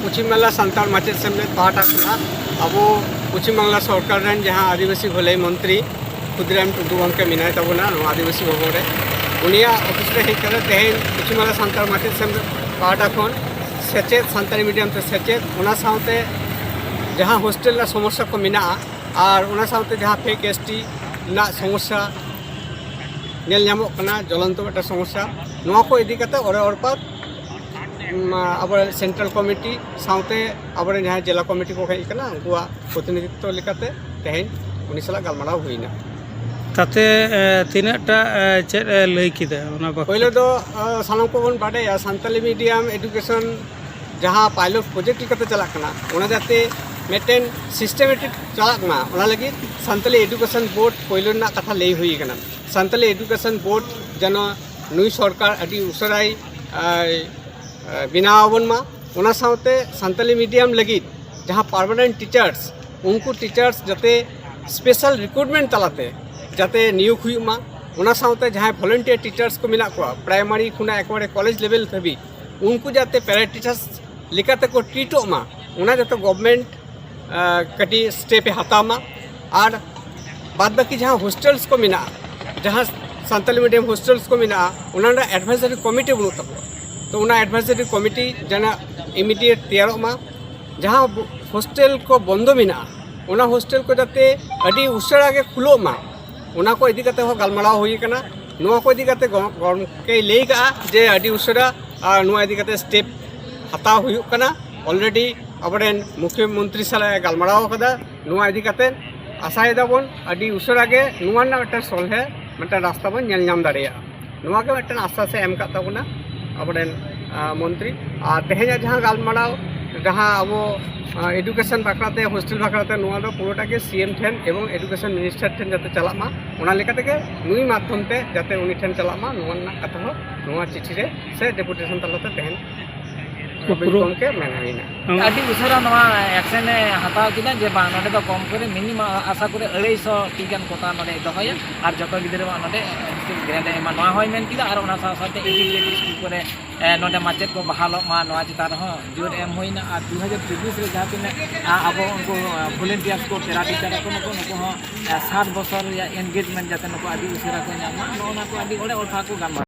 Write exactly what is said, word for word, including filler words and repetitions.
ᱯᱚᱪᱷᱤᱢ ᱵᱟᱝᱞᱟ ᱥᱟᱱᱛᱟᱲ ᱢᱟᱪᱮᱫ ᱥᱮᱢᱞᱮᱫ ᱯᱟᱦᱴᱟ ᱠᱷᱚᱱᱟᱜ ᱟᱵᱚ ᱯᱚᱪᱷᱤᱢ ᱵᱟᱝᱞᱟ ᱥᱚᱨᱠᱟᱨ ᱨᱮᱱ ᱡᱟᱦᱟᱸ ᱟᱹᱫᱤᱵᱟᱹᱥᱤ ᱵᱷᱟᱹᱞᱟᱹᱭ ᱢᱚᱱᱛᱨᱤ ᱠᱷᱩᱫᱤᱨᱟᱢ ᱴᱩᱰᱩ ᱜᱚᱢᱠᱮ ᱢᱮᱱᱟᱭ ᱛᱟᱵᱚᱱᱟ ᱱᱚᱣᱟ ᱟᱹᱫᱤᱵᱟᱹᱥᱤ ᱵᱷᱚᱵᱚᱱ ᱨᱮ, ᱩᱱᱤᱭᱟᱜ ᱚᱯᱷᱤᱥ ᱨᱮ ᱦᱮᱡ ᱠᱟᱛᱮ ᱛᱮᱦᱮᱧ ᱯᱚᱪᱷᱤᱢ ᱵᱟᱝᱞᱟ ᱥᱟᱱᱛᱟᱲ ᱢᱟᱪᱮᱫ ᱥᱮᱢᱞᱮᱫ ᱯᱟᱦᱴᱟ ᱠᱷᱚᱱ ᱥᱮᱪᱮᱫ, ᱥᱟᱱᱛᱟᱲᱤ ᱢᱤᱰᱤᱭᱟᱢ ᱛᱮ ᱥᱮᱪᱮᱫ, ᱚᱱᱟ ᱥᱟᱶᱛᱮ ᱡᱟᱦᱟᱸ ᱦᱳᱥᱴᱮᱞ ᱨᱮᱱᱟᱜ ᱥᱚᱢᱚᱥᱥᱟ ᱠᱚ ᱢᱮᱱᱟᱜᱼᱟ ᱟᱨ ᱚᱱᱟ ᱥᱟᱶᱛᱮ ᱡᱟᱦᱟᱸ ᱯᱷᱮᱠ ᱮᱥ ᱴᱤ ᱨᱮᱱᱟᱜ ᱥᱚᱢᱚᱥᱥᱟ ᱧᱮᱞ ᱧᱟᱢᱚᱜ ᱠᱟᱱᱟ, ᱡᱚᱞᱚᱱᱛᱚ ᱢᱤᱫᱴᱟᱝ ᱥᱚᱢᱚᱥᱥᱟ, ᱱᱚᱣᱟ ᱠᱚ ᱤᱫᱤ ᱠᱟᱛᱮ ᱚᱲᱮ ᱚᱲᱯᱟᱛ ᱩᱢ, ᱟᱵᱚ ᱥᱮᱱᱴᱨᱟᱞ ᱠᱚᱢᱤᱴᱤ ᱥᱟᱶᱛᱮ ᱟᱵᱚᱨᱮᱱ ᱡᱟᱦᱟᱸᱭ ᱡᱮᱞᱟ ᱠᱚᱢᱤᱴᱤ ᱠᱚ ᱦᱮᱡ ᱟᱠᱟᱱᱟ, ᱩᱱᱠᱩᱣᱟᱜ ᱯᱨᱚᱛᱤᱱᱤᱫᱷᱤᱛᱛᱚ ᱞᱮᱠᱟᱛᱮ ᱛᱮᱦᱮᱧ ᱩᱱᱤ ᱥᱟᱞᱟᱜ ᱜᱟᱞᱢᱟᱨᱟᱣ ᱦᱩᱭᱱᱟ᱾ ᱛᱟᱛᱮ, ᱮ, ᱛᱤᱱᱟᱹᱜ ᱴᱟ, ᱮ, ᱪᱮᱫ ᱮ ᱞᱟᱹᱭ ᱠᱮᱫᱟ ᱚᱱᱟ ᱵᱟᱠᱷᱨᱟ? ᱯᱳᱭᱞᱳ ᱫᱚ, ᱟ, ᱥᱟᱱᱟᱢ ᱠᱚᱵᱚᱱ ᱵᱟᱰᱟᱭᱟ ᱥᱟᱱᱛᱟᱞᱤ ᱢᱤᱰᱤᱭᱟᱢ ᱮᱰᱩᱠᱮᱥᱚᱱ ᱡᱟᱦᱟᱸ ᱯᱟᱭᱞᱚᱴ ᱯᱨᱚᱡᱮᱠᱴ ᱞᱮᱠᱟᱛᱮ ᱪᱟᱞᱟᱜ ᱠᱟᱱᱟ, ᱚᱱᱟ ᱡᱟᱛᱮ ᱢᱤᱫᱴᱮᱱ ᱥᱤᱥᱴᱮᱢᱮᱴᱤᱠ ᱪᱟᱞᱟᱜ ᱢᱟ, ᱚᱱᱟ ᱞᱟᱹᱜᱤᱫ ᱥᱟᱱᱛᱟᱞᱤ ᱮᱰᱩᱠᱮᱥᱚᱱ ᱵᱳᱨᱰ ᱯᱳᱭᱞᱳ ᱨᱮᱱᱟᱜ ᱠᱟᱛᱷᱟ ᱞᱟᱹᱭ ᱦᱩᱭ ᱟᱠᱟᱱᱟ᱾ ᱥᱟᱱᱛᱟᱞᱤ ᱮᱰᱩᱠᱮᱥᱚᱱ ᱵᱳᱨᱰ ᱡᱮᱱᱚ ᱱᱩᱭ ᱥᱚᱨᱠᱟᱨ ᱟᱹᱰᱤ ᱩᱥᱟᱹᱨᱟᱭ, ᱟᱭ, ᱵᱮᱱᱟᱣ ᱟᱵᱚᱱ ᱢᱟ᱾ ᱚᱱᱟ ᱥᱟᱶᱛᱮ ᱥᱟᱱᱛᱟᱞᱤ ᱢᱤᱰᱤᱭᱟᱢ ᱞᱟᱹᱜᱤᱫ ᱡᱟᱦᱟᱸ ᱯᱟᱨᱢᱟᱱᱮᱱᱴ ᱴᱤᱪᱟᱨᱥ, ᱩᱱᱠᱩ ᱴᱤᱪᱟᱨᱥ ᱡᱟᱛᱮ ᱥᱯᱮᱥᱟᱞ ᱨᱤᱠᱨᱩᱴᱢᱮᱱᱴ ᱛᱟᱞᱟᱛᱮ ᱡᱟᱛᱮ ᱱᱤᱭᱳᱜᱽ ᱦᱩᱭᱩᱜ ᱢᱟ᱾ ᱚᱱᱟ ᱥᱟᱶᱛᱮ ᱡᱟᱦᱟᱸᱭ ᱵᱷᱚᱞᱮᱱᱴᱤᱭᱟᱨ ᱴᱤᱪᱟᱨᱥ ᱠᱚ ᱢᱮᱱᱟᱜ ᱠᱚᱣᱟ, ᱯᱨᱟᱭᱢᱟᱨᱤ ᱠᱷᱚᱱᱟᱜ ᱮᱠᱵᱟᱨᱮ ᱠᱚᱞᱮᱡᱽ ᱞᱮᱵᱮᱞ ᱫᱷᱟᱹᱵᱤᱡ, ᱩᱱᱠᱩ ᱡᱟᱛᱮ ᱯᱮᱨᱟ ᱴᱤᱪᱟᱨᱥ ᱞᱮᱠᱟᱛᱮ ᱠᱚ ᱴᱨᱤᱴᱚᱜ ᱢᱟ, ᱚᱱᱟ ᱡᱟᱛᱮ ᱜᱚᱵᱷᱢᱮᱱᱴ ᱠᱟᱹᱴᱤᱡ ᱥᱴᱮᱯ ᱮ ᱦᱟᱛᱟᱣ ᱢᱟ᱾ ᱟᱨ ᱵᱟᱫᱽ ᱵᱟᱹᱠᱤ ᱡᱟᱦᱟᱸ ᱦᱳᱥᱴᱮᱞᱥ ᱠᱚ ᱢᱮᱱᱟᱜᱼᱟ, ᱡᱟᱦᱟᱸ ᱥᱟᱱᱛᱟᱞᱤ ᱢᱤᱰᱤᱭᱟᱢ ᱦᱳᱥᱴᱮᱞᱥ ᱠᱚ ᱢᱮᱱᱟᱜᱼᱟ, ᱚᱱᱟ ᱨᱮᱱᱟᱜ ᱮᱰᱵᱷᱟᱭᱡᱟᱨᱤ ᱠᱚᱢᱤᱴᱤ ᱵᱟᱹᱱᱩᱜ ᱛᱟᱠᱚᱣᱟ᱾ ᱛᱚ ᱚᱱᱟ ᱮᱰᱵᱷᱟᱭᱡᱟᱨᱤ ᱠᱚᱢᱤᱴᱤ ᱡᱮᱱᱚ ᱤᱢᱤᱰᱤᱭᱮᱴ ᱛᱮᱭᱟᱨᱚᱜ ᱢᱟ᱾ ᱡᱟᱦᱟᱸ ᱵᱚ-, ᱦᱳᱥᱴᱮᱞ ᱠᱚ ᱵᱚᱱᱫᱚ ᱢᱮᱱᱟᱜᱼᱟ, ᱚᱱᱟ ᱦᱳᱥᱴᱮᱞ ᱠᱚ ᱡᱟᱛᱮ ᱟᱹᱰᱤ ᱩᱥᱟᱹᱨᱟ ᱜᱮ ᱠᱷᱩᱞᱟᱹᱜ ᱢᱟ, ᱚᱱᱟ ᱠᱚ ᱤᱫᱤ ᱠᱟᱛᱮ ᱦᱚᱸ ᱜᱟᱞᱢᱟᱨᱟᱣ ᱦᱩᱭ ᱟᱠᱟᱱᱟ᱾ ᱱᱚᱣᱟ ᱠᱚ ᱤᱫᱤ ᱠᱟᱛᱮ ᱜᱚ-, ᱜᱚᱢᱠᱮᱭ ᱞᱟᱹᱭ ᱠᱟᱜᱼᱟ ᱡᱮ ᱟᱹᱰᱤ ᱩᱥᱟᱹᱨᱟ, ᱟᱨ, ᱱᱚᱣᱟ ᱤᱫᱤ ᱠᱟᱛᱮ ᱥᱴᱮᱯ ᱦᱟᱛᱟᱣ ᱦᱩᱭᱩᱜ ᱠᱟᱱᱟ᱾ ᱚᱞᱨᱮᱰᱤ ᱟᱵᱚᱨᱮᱱ ᱢᱩᱠᱷᱭᱚᱢᱚᱱᱛᱨᱤ ᱥᱟᱞᱟᱜ ᱮ ᱜᱟᱞᱢᱟᱨᱟᱣ ᱟᱠᱟᱫᱟ᱾ ᱱᱚᱣᱟ ᱤᱫᱤ ᱠᱟᱛᱮ ᱟᱥᱟᱭ ᱫᱟᱵᱚᱱ ᱟᱹᱰᱤ ᱩᱥᱟᱹᱨᱟ ᱜᱮ ᱱᱚᱣᱟ ᱨᱮᱱᱟᱜ ᱢᱤᱫᱴᱮᱱ ᱥᱚᱞᱦᱮ, ᱢᱤᱫᱴᱮᱱ ᱨᱟᱥᱛᱟ ᱵᱚᱱ ᱧᱮᱞ ᱧᱟᱢ ᱫᱟᱲᱮᱭᱟᱜᱼᱟ᱾ ᱱᱚᱣᱟ ᱜᱮ ᱢᱤᱫᱴᱮᱱ ᱟᱥᱥᱟᱥ ᱮ ᱮᱢ ᱟᱠᱟᱫ ᱛᱟᱵᱚᱱᱟ ᱟᱵᱚᱨᱮᱱ, ᱟ, ᱢᱚᱱᱛᱨᱤ᱾ ᱟᱨ ᱛᱮᱦᱮᱧᱟᱜ ᱡᱟᱦᱟᱸ ᱜᱟᱞᱢᱟᱨᱟᱣ, ᱡᱟᱦᱟᱸ ᱟᱵᱚ, ᱟ, ᱮᱰᱩᱠᱮᱥᱚᱱ ᱵᱟᱠᱷᱨᱟᱛᱮ, ᱦᱳᱥᱴᱮᱞ ᱵᱟᱠᱷᱨᱟᱛᱮ, ᱱᱚᱣᱟ ᱫᱚ ᱯᱩᱨᱟᱹᱴᱟ ᱜᱮ ᱥᱤ ᱮᱢ ᱴᱷᱮᱱ ᱮᱵᱚᱝ ᱮᱰᱩᱠᱮᱥᱚᱱ ᱢᱤᱱᱤᱥᱴᱟᱨ ᱴᱷᱮᱱ ᱡᱟᱛᱮ ᱪᱟᱞᱟᱜ ᱢᱟ, ᱚᱱᱟ ᱞᱮᱠᱟ ᱛᱮᱜᱮ ᱱᱩᱭ ᱢᱟᱫᱽᱫᱷᱚᱢ ᱛᱮ ᱡᱟᱛᱮ ᱩᱱᱤ ᱴᱷᱮᱱ ᱪᱟᱞᱟᱜ ᱢᱟ, ᱱᱚᱣᱟ ᱨᱮᱱᱟᱜ ᱠᱟᱛᱷᱟ ᱦᱚᱸ ᱱᱚᱣᱟ ᱪᱤᱴᱷᱤ ᱨᱮ ᱥᱮ ᱰᱮᱯᱩᱴᱮᱥᱚᱱ ᱛᱟᱞᱟᱛᱮ ᱛᱮᱦᱮᱧ ᱟᱹᱵᱤᱱ ᱩᱯᱨᱩᱢ᱾ ᱜᱚᱢᱠᱮ ᱢᱮᱱ ᱦᱩᱭᱱᱟ᱾ ᱦᱩᱸ᱾ ᱟᱹᱰᱤ ᱩᱥᱟᱹᱨᱟ ᱱᱚᱣᱟ ᱮᱠᱥᱮᱱ ᱮ ᱦᱟᱛᱟᱣ ᱠᱮᱫᱟ ᱡᱮ ᱵᱟᱝ, ᱱᱚᱰᱮ ᱫᱚ ᱠᱚᱢ ᱠᱚᱨᱮ ᱢᱤᱱᱤᱢᱟᱢ ᱟᱥᱟ ᱠᱚᱨᱮ ᱟᱹᱲᱟᱹᱭᱥᱚ ᱴᱤ ᱜᱟᱱ ᱠᱳᱴᱟ ᱱᱚᱰᱮ ᱫᱚᱦᱚᱭᱟ ᱟᱨ ᱡᱚᱛᱚ ᱜᱤᱫᱽᱨᱟᱹᱣᱟᱜ ᱱᱚᱰᱮ ᱜᱨᱮᱰ ᱮ ᱮᱢᱟ, ᱱᱚᱣᱟ ᱦᱚᱸᱭ ᱢᱮᱱ ᱠᱮᱫᱟ᱾ ᱟᱨ ᱚᱱᱟ ᱥᱟᱶ ᱥᱟᱶᱛᱮ ᱤᱱᱴᱤᱜᱨᱮᱴᱮᱰ ᱥᱠᱩᱞ ᱠᱚᱨᱮ ᱮ, ᱱᱚᱰᱮ ᱢᱟᱪᱮᱫ ᱠᱚ ᱵᱟᱦᱟᱞᱚᱜ ᱢᱟ, ᱱᱚᱣᱟ ᱪᱮᱛᱟᱱ ᱨᱮᱦᱚᱸ ᱡᱳᱨ ᱮᱢ ᱦᱩᱭᱱᱟ᱾ ᱟᱨ ᱫᱩ ᱦᱟᱡᱟᱨ ᱪᱚᱵᱵᱤᱥ ᱨᱮ ᱡᱟᱦᱟᱸ ᱛᱤᱱᱟᱹᱜ, ᱟ, ᱟᱵᱚ ᱩᱱᱠᱩ, ᱟ, volunteers ᱠᱚ, ᱯᱮᱨᱟ ᱴᱤᱪᱟᱨ ᱠᱚ, ᱱᱩᱠᱩ, ᱱᱩᱠᱩ ᱦᱚᱸ, ᱟ, ᱥᱟᱛ ᱵᱚᱪᱷᱚᱨ ᱨᱮᱭᱟᱜ engagement ᱡᱟᱛᱮ ᱱᱩᱠᱩ ᱟᱹᱰᱤ ᱩᱥᱟᱹᱨᱟ ᱠᱚ ᱧᱟᱢ ᱢᱟ, ᱱᱚᱜᱼᱚ ᱱᱚᱣᱟ ᱠᱚ ᱟᱹᱰᱤ ᱚᱲᱮ ᱚᱞᱯᱷᱟ ᱠᱚ ᱜᱟᱞᱢᱟᱨᱟᱣ᱾